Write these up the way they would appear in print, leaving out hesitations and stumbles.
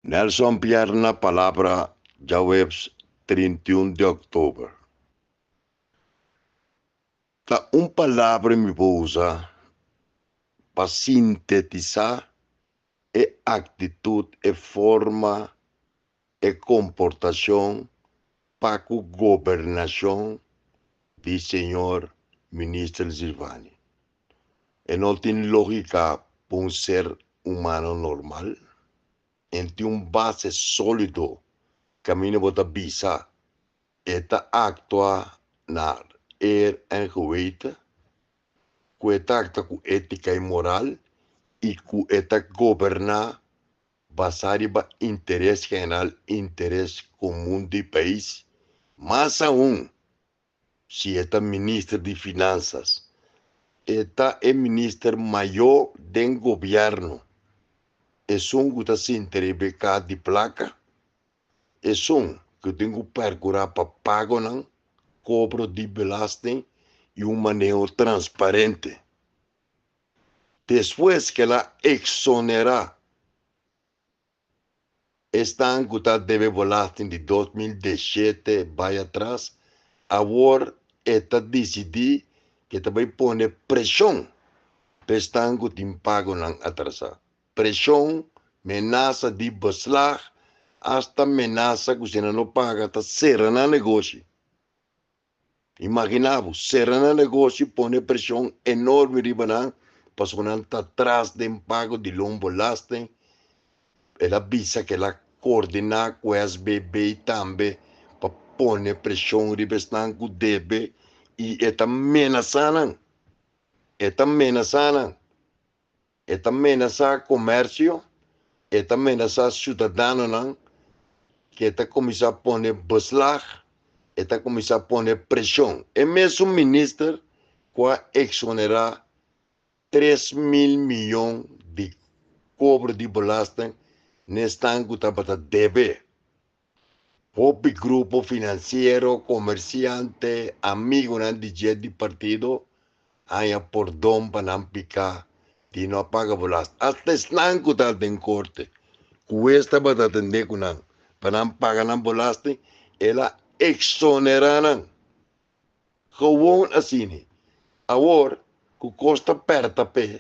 Nelson Pierre na palabra djaweps 31 di òktober. Ta un palabra mi por usa pa sintetisá e aktitut, e forma, e komportashon pa ku gobernashon di señor Minister Silvani. E no tin lógika pa un ser humano normal. E tin un base sólido kaminda bo ta bisa e ta aktua na eer en geweten, ku e ta aktua ku étika i moral i ku e ta goberná basá riba interes general, interes komun di pais. Mas aun si e ta minister di finansas, e ta e minister mayó den gobièrnu, esun ku ta sinta riba e kaha di plaka, esun ku tin ku perkurá pa pagonan, kobro di belasting i un maneho transparente. Despues ku el a eksonerá Esnan ku ta debe belasting di 2017 bai atras, awor e ta disidí ku e ta bai pone preshon pa esnan ku tin pagonan atrasá. Preshon, menasa di beslag, asta menasa ku si nan no paga ta sera nan negoshi. Imaginá bo, sera nan negoshi, pone preshon enorme riba nan pasobra nan ta tras den pago di loonbelasting. El a bisa ku el a koordiná ku SBB tambe pa pone preshon riba esnan ku debe i e ta menasá nan. E ta menasá nan. E ta menasá komersio, e ta menasá siudadanonan ku e ta kuminsá pone beslag, e ta kuminsá pone preshon. E mesun minister ku a eksonerá 3000 miyon di kobro di belasting na esnan ku tabata debe. Hopi grupo finansiero, komersiante, amigunan di dje di partido haña pordon pa nan piká di no a paga belasting. Asta esnan ku ta den korte, ku hues tabata atendé ku nan pa nan paga nan belasting, el a eksonerá nan. Gewoon asina. Awor ku kos ta pèrta p'e,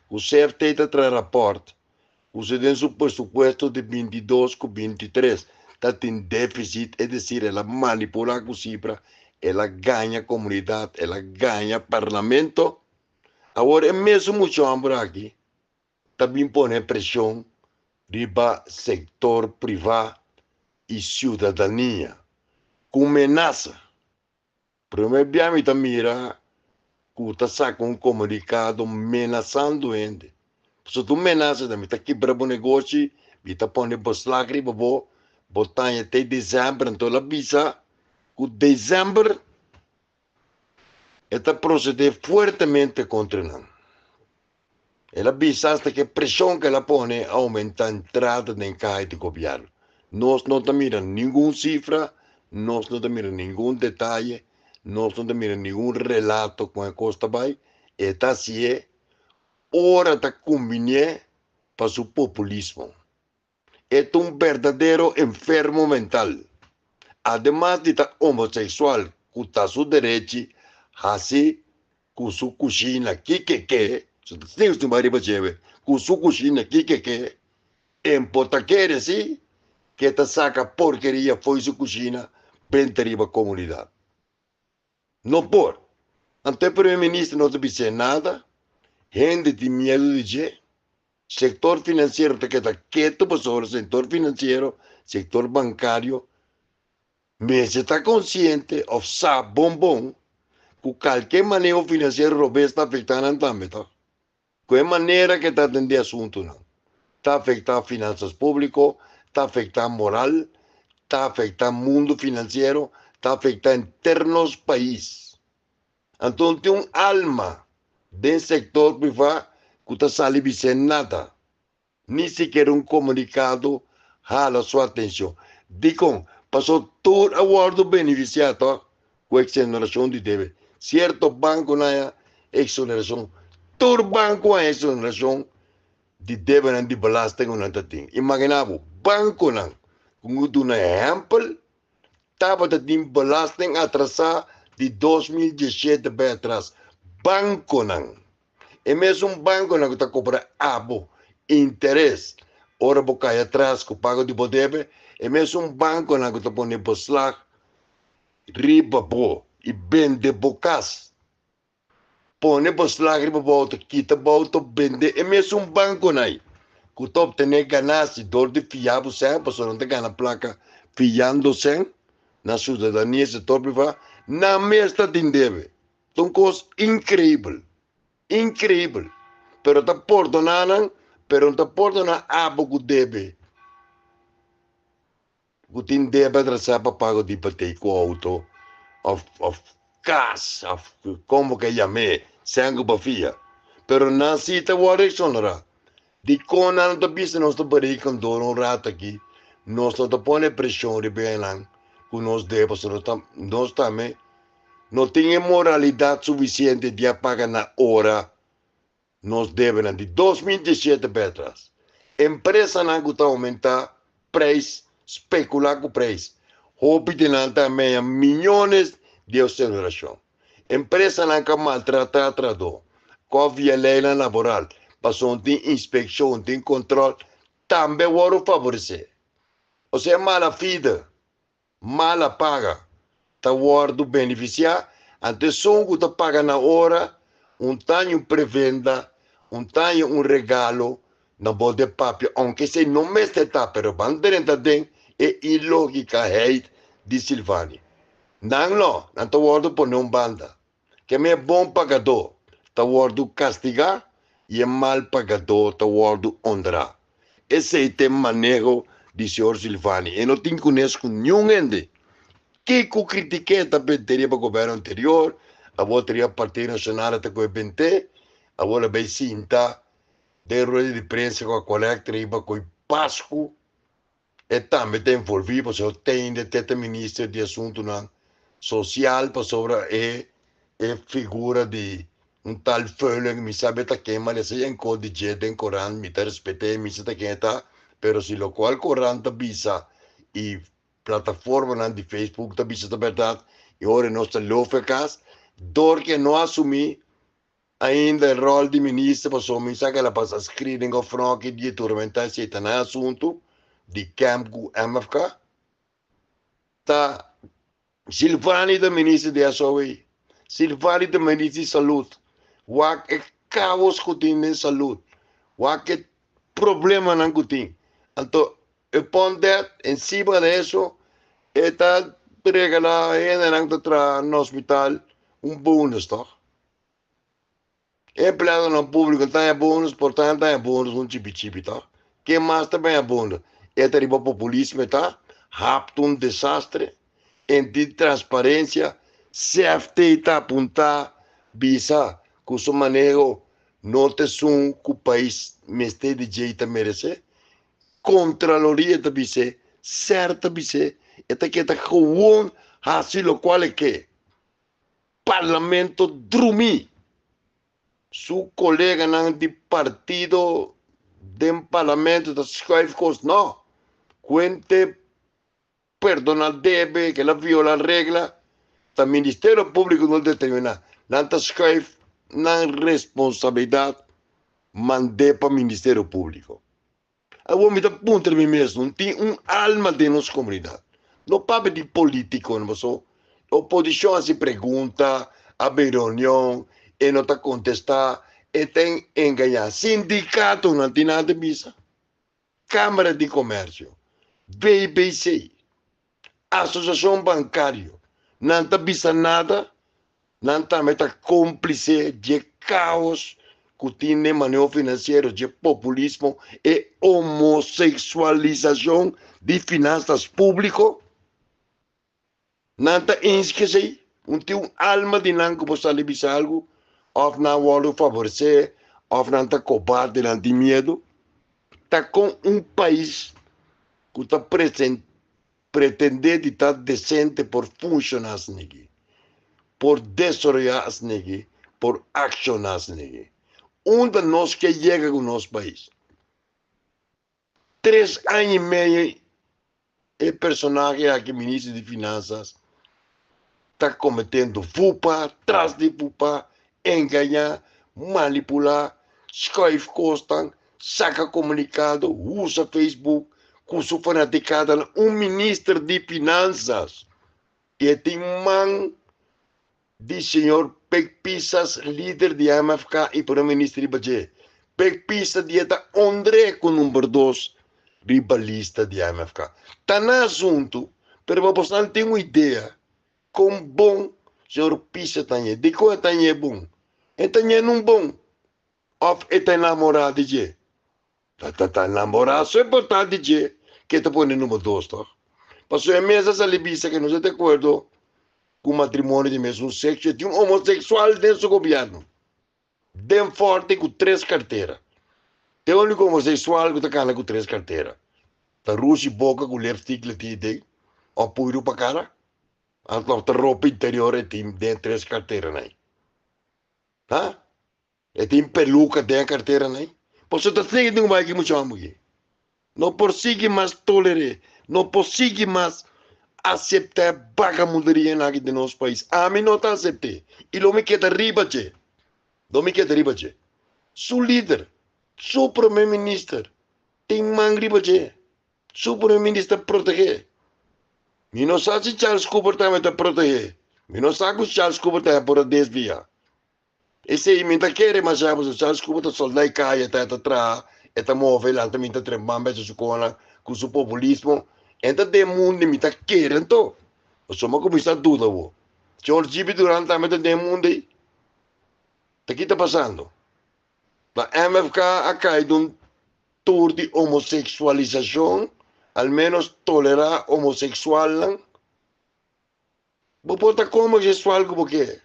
ku CFT ta traha rapòrt, ku si den su presupuesto di 22 ku 23 ta tin défisit, es desir el a manipulá ku sifra, el a gaña komunidat, el a gaña parlamento. Awor e mesun mucha hòmber aki ta bin pone preshon riba sektor privá i siudadania ku menasa. Promé bia mi ta mira ku ta saka un komunikado menasando hende. Pasobra tur menasa ta mi ta kibra bo negoshi, mi ta pone beslag riba bo, bo taña te desèmber. Anto el a bisa ku desèmber e ta prosedé fuertemente kontra nan. El a bisa asta ku e preshon ku el a pone a oumentá entrada den kaha di gobièrnu. Nos no ta mira ningun sifra, nos no ta mira ningun detaye, nos no ta mira ningun relato kon e kos ta bai. E ta hasié ora ta kumbinié pa su populismo. E ta un berdadero enfermo mental. Ademas di ta homosexual ku ta su derechi hasi ku su kushina kike ke, su ta sin stima riba djebe, ku su kushina kike ke, en por ta kere si ke ta saka porkeria fo'i su kushina benta riba komunidat. No por. Anto e primer minister no ta bis'é nada, hende tin miedu di dje, sektor finansiero ta keda ketu pasobra sektor finansiero, sektor bankario mester ta konsiente òf sa bon bon ku kalke maneho finansiero robes ta afektá nan tambe tòg. Ku e manera ku e ta atendé asuntunan ta afektá finansas públiko, ta afektá moral, ta afektá mundu finansiero, ta afektá henter nos pais. Anto no tin un alma den sektor privá ku ta sali bis'é nada. Ni sikiera un komunikado hala su atenshon. Dikon? Pasobra tur a wòrdu benefisiá tòg ku eksonerashon di debe. Sierto bankonan a eksonerashon, tur banko a eksonerashon. Di debenan di belasting ku nan ta tin. Imaginá bo, bankonan ku mi duna ehèmpel tabata tin belasting atrasá di 2017 bai atras. Bankonan, e mesun bankonan ku ta kobra abo interes ora bo kai atras ku pago di bo debe, e mesun bankonan ku ta pone beslag riba bo i bende bo kas. Pone beslag riba bo auto, kita bo auto, bende e mesun banconan ei cu ta obtene ganashi door di fia bo cen, pasobra nan ta gana placa fiando cen na ciudadania y sector priva, nan mes ta tin debe. Ta un cos increibel, increibel. Pero ta pordona nan, pero no ta pordona abo cu debe. Ku tin debe atrasá pa pago di hipotek ku outo òf òf kas òf komo ke yam'é sèn ku bo fia. Pero nan si ta wòrdu eksonerá. Dikon nan no ta bisa nos ta bereken dor un rato aki? Nos no ta pone preshon riba e nan ku nos debe pasobra nos ta nos tambe no tin e moralidat sufisiente di a paga na ora nos debenan di 2017 pa atras. Empresanan ku ta oumentá preis, spekulá ku preis, hopi di nan ta meña miñones di eksonerashon. Empresanan ku a maltratá trahadó, ku a via leinan laboral, pasobra tin inspekshon, tin kontròl, tambe wòrdu favoresé. Osea mala fide. Mala paga ta wòrdu benefisiá, anto esun ku ta paga na ora un taña un prevenda, un taña un regalo na bo de papia, ounke esei no mester ta, pero ban drenta den e ilógikaheid di Silvani. Nan no, nan ta wòrdu pone un banda. Keme e bon pagadó ta wòrdu kastigá i e mal pagadó ta wòrdu honrá. Esei ta e maneho di señor Silvani. E no tin kunes ku niun hende. Kiko kritik'é ta bent'é riba gobièrnu anterior, awor ta riba Partido Nashonal a ta ku e bent'é, awor a bai sinta den rueda di prensa ku a kolèkta riba ku Pasku. E tambe ta envolví pasobra tende te ta minister di asuntunan sosial pasobra e e figura di un tal Veulen mi sabe ta ken ma lesa yen kos di dje den korant mi ta respet'é mi sa ta ken e ta pero si lokual korant ta bisa i plataformanan di Facebook ta bisa ta bèrdat i ora nos ta lof e kas dor ke no asumí Ainda e rol di minister pasobra mi sa ke el a pasa screening of froki di e turmenta esei ta nan asuntu di camp ku MFK ta Silvani ta minister di SOE Silvani ta minister di salud wak e kaos ku tin den salud wak e problemanan ku tin anto upon that encima de eso e ta regala hendenan ta traha na hospital un bonus toch. E empleadonan públiko ta haña bonus, por tanto ta haña bonus un chipi chipi tòg. Ken mas ta haña bonus? E ta riba populismo e ta, hapto un desastre, en tin transparensia, CFT ta apuntá bisa ku su maneho no ta esun ku pais mester di dje i ta meresé. Kontraloria ta bis'é, ser ta bis'é, e ta keda gewon hasi lokual e ke. Parlamento drumí. Su coleganan di partido den parlamento ta schuif cos. No. Cuente perdona debe, que la viola regla, ta Ministerio Público no determina. Nan ta schuif nan responsabilidad mand'é pa Ministerio Público. Awor mi ta puntra mi mes, no tin un alma den nos comunidad? No papia di politiconan, paso oposicion haci pregunta, a bin reunion, e no ta contesta, e ta engaña. Sindicatonan tin nan ta bisa, Camara di Comercio, VBC, Asociacion Bancario, nan ta bisa nada? Nan tambe ta cómplice dje caos cu tin den maneho financiero, dje populismo e homosexualisacion di finanzas público. Nan ta eens cu esey? Un tin un alma di nan cu por sali bisa algo? Of nan wordo favorece? Of nan ta cobarde, nan tin miedo? Ta con un pais cu ta pretendé di ta decente por funciona asniki, por desaroyá asniki, por acciona asniki? Unda nos ke yega cu nos pais? 3 aña i mei e personahe aki, minister di Finansa, ta kometendo fupa, tras di fupa, engañá, manipulá, schuif kosnan, saka komunikado, usa Facebook ku su fanatikada, un minister di Finansa. I tin man di señor Pik Pisas, lider di MFK i promé minister di dje. Pik Pisas di ta André ku number 2 riba lista di MFK. Ta na asuntu, pero pa bo tin un idea kon bon señor Pisas ta, di kon ta bon. E ta un bon. Òf e ta namorá di dje. Ta namorá, so importante dje, ku ta pone number 2, toch? Paso e mes a sali bisa ku no ta di akuerdo ku matrimonio di mesun sekso, tin un homoseksual den gobièrnu. Den forte ku tres kartera. E úniko homoseksual ku ta kana ku tres kartera. Ta rushi boka ku lipstick le tin, òf puiru pa kara. Anto ta ropa interior e tin den tres kartera nei. Ha? E tin peluka den kartera nei. Por ta sigui tin bai ku mucho amo. No por sigui mas tolerá, no por sigui mas aseptá vagabunderia aki den nos pais. Ami no ta aseptá. I lo mi keda riba dje. Lo mi keda riba dje. Su lider, su promé minister, tin man riba dje. Su promé minister protehé. Mi no sa si Charles Cooper tambe ta protehé. Mi no sa ku Charles Cooper tambe por desviá. Esei mi ta kere mas ya, Charles Cooper ta soldá i kaya, ta traha, e ta move, lanta mi ta tremban bes su kona ku su populismo. Enta den mundu mi ta kere anto. So mi kuminsá duda bo. Señor Gibi Durant tambe ta den mundu. Ta kiko ta pasando? Na MFK a kai un tour di homoseksualisashon, al menos tolerá homoseksual. Bo por ta homoseksual ku bo ke.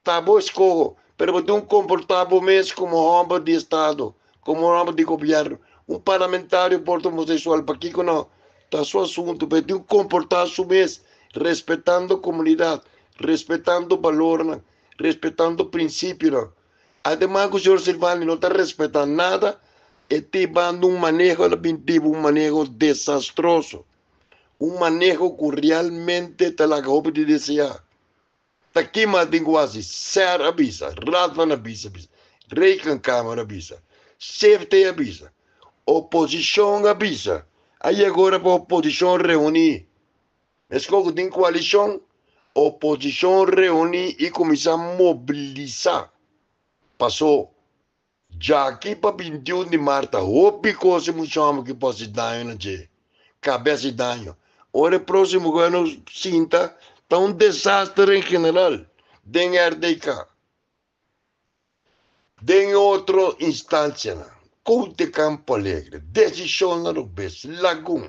Ta bo eskoho, pero bo tin ku komportá bo mes komo hòmber di estado, komo hòmber di gobièrnu. Un parlamentario por ta homoseksual, pakiko no? Ta su asuntu, pero tin ku komportá su mes, respetando komunidat, respetando balor, respetando prinsipio. Ademas, ku señor Silvani no ta respetá nada, e ta un maneho, un maneho desastroso. Un maneho ku realmente ta laga hopi di deseá. Ta ki mas tin ku hasi? SER a bisa, Raad van Advies a bisa, Rekenkamer a bisa, CFT a bisa, oposishon a bisa. Ei awor pa oposishon reuní. Meskos ku tin koalishon, oposishon reuní i kuminsá mobilisá. Pasó djaki pa 21 di mart, hopi kos mucho ku por daño na dje. Kabes di daño. Ora e próksimo gobièrnu sinta, ta un desaster en general. Den RDK. Den otro instansia, Konte Campo Alegre, desishon na bes, Lagun,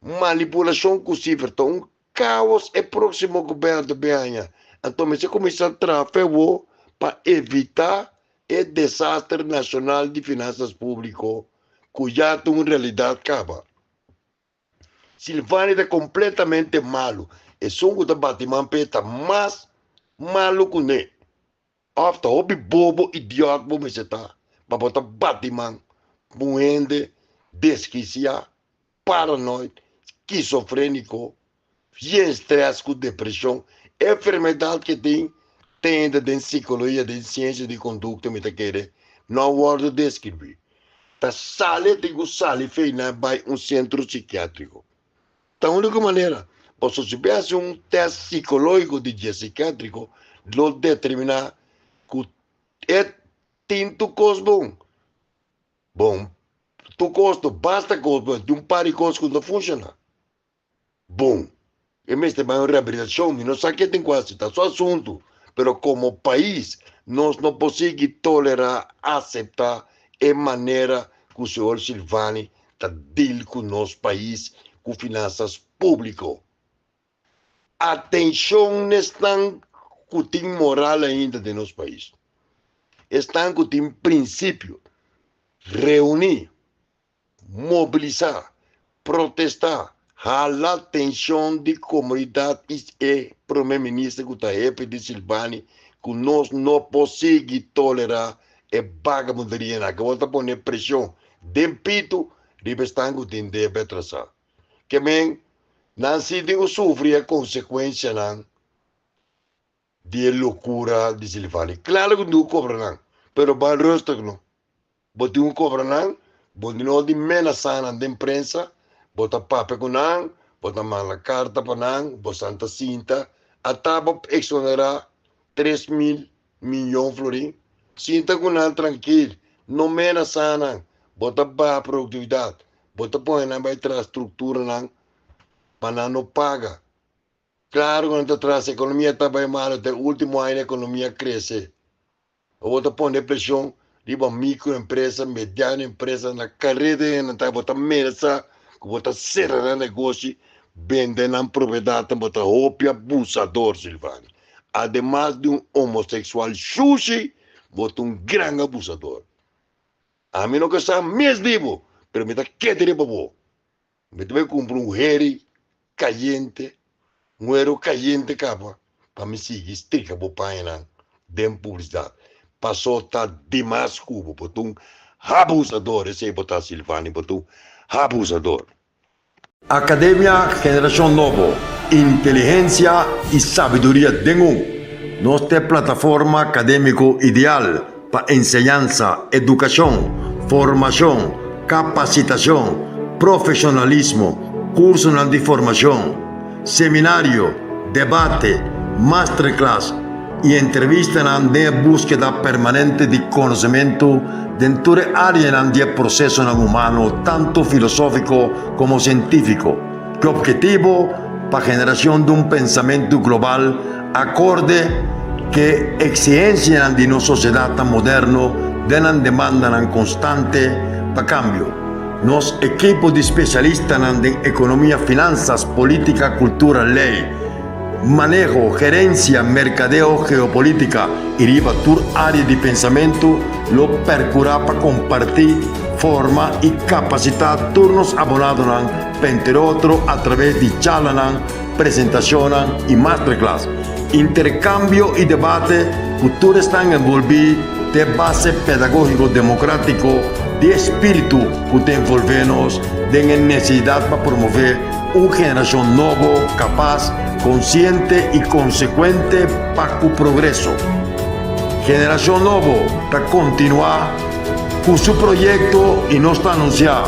manipulashon ku sifra, ta un kaos e próksimo gobièrnu bin. Anto, mester kuminsá traha pa evitá e desaster nashonal di finansa públiko, ku ya ta un realidat kaba. Silvani ta kompletamente malu. Esun ku ta bati man ta mas malu ku ne. Òf ta hopi bobo idiota bo mester ta. Pa bo ta bati man. Hende deskisiá, paranoid, eskisofréniko, yen strès ku depreshon, enfermedat ku tin, tin den sikologia, den siensia di kondukta, mi ta kere, no wòrdu deskribí. Ta sali, tin ku sali fo'i na bai un sentro sikiátriko. Ta úniko manera. Paso si hasi un tèst sikológiko di sikiátriko, lo determiná ku e tin tur kos bon. Bon, tur kos, basta kos, tin un par di kos ku no ta funshoná. Bon, e mester bai un rehabilitashon, mi no sa kiko tin ku hasi, ta su asuntu. Pero komo pais, nos no por tolerá, aseptá e manera ku señor Silvani ta deal ku nos pais, ku finansa públiko. Atenshon, esnan ku tin moral ainda den nos pais. Esnan ku tin prinsipio. Reuní, mobilisá, protestá, hala atenshon di komunidat i promé minister ku ta hefe di Silvani, ku nos no por tolerá e vagabunderia ku ta pone preshon. Den pitu, Riba esnan ku tin debe atrasá. Ke men, nan si tin ku sufri e konsekuensianan di e lokura di Silvani. Klaro ku tin ku kobra nan, pero ban rustig no. Bo tin ku kobra nan, bo no di menasá nan den prensa, bo ta papia ku nan, bo ta manda karta pa nan, bo santa sinta, ata bo eksonerá 3000 miyon florin. Sinta ku nan trankil, no menasá nan, bo ta baha produktividat, bo ta pone nan bai tras strukturanan pa nan no paga. Klaro ku nan ta tras, ekonomia ta bai malu, te último aña ekonomia krese. Bo ta pone preshon riba mikroempresa, mediano empresa, na kareda nan ta, bo ta menasá ku bo ta sera nan negoshi, bende nan propiedatnan, bo ta hopi abusador, Silvani. Ademas di un homoseksual shushi, bo ta un gran abusador. Ami no ke sa mes di bo, pero mi ta keda riba bo. Mi ta bai kumpra un heri kayente, un hero kayente kaba pa mi sigui strika bo pañanan den publisidat. Paso ta dimas ku bo, bo ta un abusador, esei bo ta, Silvani, bo ta un abusador. Akademia Generashon Nobo, inteligensia i sabiduria den un. Nos ta e plataforma akadémiko ideal pa enseñansa, edukashon, formashon, kapasitashon, profeshonalismo, kursonan di formashon, seminario, debate, masterclass i entrevistanan den e búskeda permanente di konosementu den tur e áreanan di e prosesonan humano tantu filosófiko komo sientífiko, ku ophetivo pa generashon di un pensamentu global akorde ku eksigensianan di nos sosiedatnan moderno den nan demandanan konstante pa kambio. Nos ekipo di spesialistanan den ekonomia, finansas, polítika, kultura, lei, maneho, gerensia, merkadeo, geopolítika i riba tur área di pensamentu lo perkurá pa kompartí, forma i kapasitá tur nos abonadonan pa entre otro atraves di charlanan, presentashonnan i masterclass. Interkambio i debate ku tur esnan envolví ta e base pedagógiko demokratiko di e spiritu ku ta envolvé nos den e nesesidat pa promové un generashon nobo, kapas, konsiente i konsekuente pa ku progreso. Generashon Nobo ta kontinuá ku su proyekto i nos ta anunsiá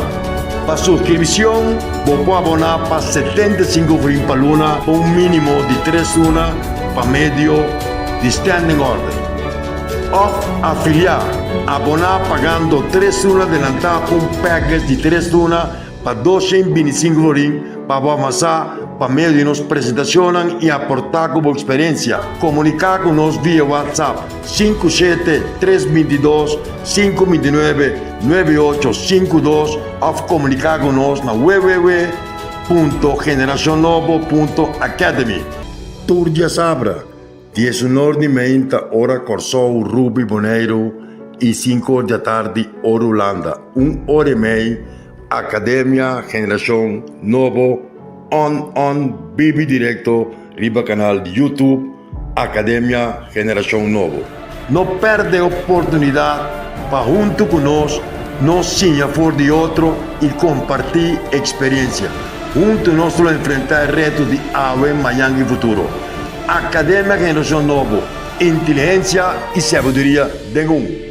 pa suskripshon bo por aboná pa 75 florin pa luna pa un mínimo di tres luna pa medio di standing order. Òf afiliá, aboná pagando tres luna adelantá pa un package di tres luna pa 225 florin pa bo avansá pa medio di nos presentashonnan i aportá ku bo eksperensia. Komuniká ku nos via WhatsApp 57 322 529 9852 òf komuniká ku nos na www.generacionnobo.academy. Tur djasabra, 11 or di meinta ora Kòrsou, Rubi, Boneiru i 5 or di atardi ora Hulanda, un ora i mei, Akademia Generashon Nobo on on bibi direkto riba kanal di YouTube Akademia Generashon Nobo. No pèrdè oportunidat pa huntu ku nos nos siña for di otro i kompartí eksperensia. Huntu nos lo enfrentá e reto di awe, mañan i futuro. Akademia Generashon Nobo, inteligensia i sabiduria den un.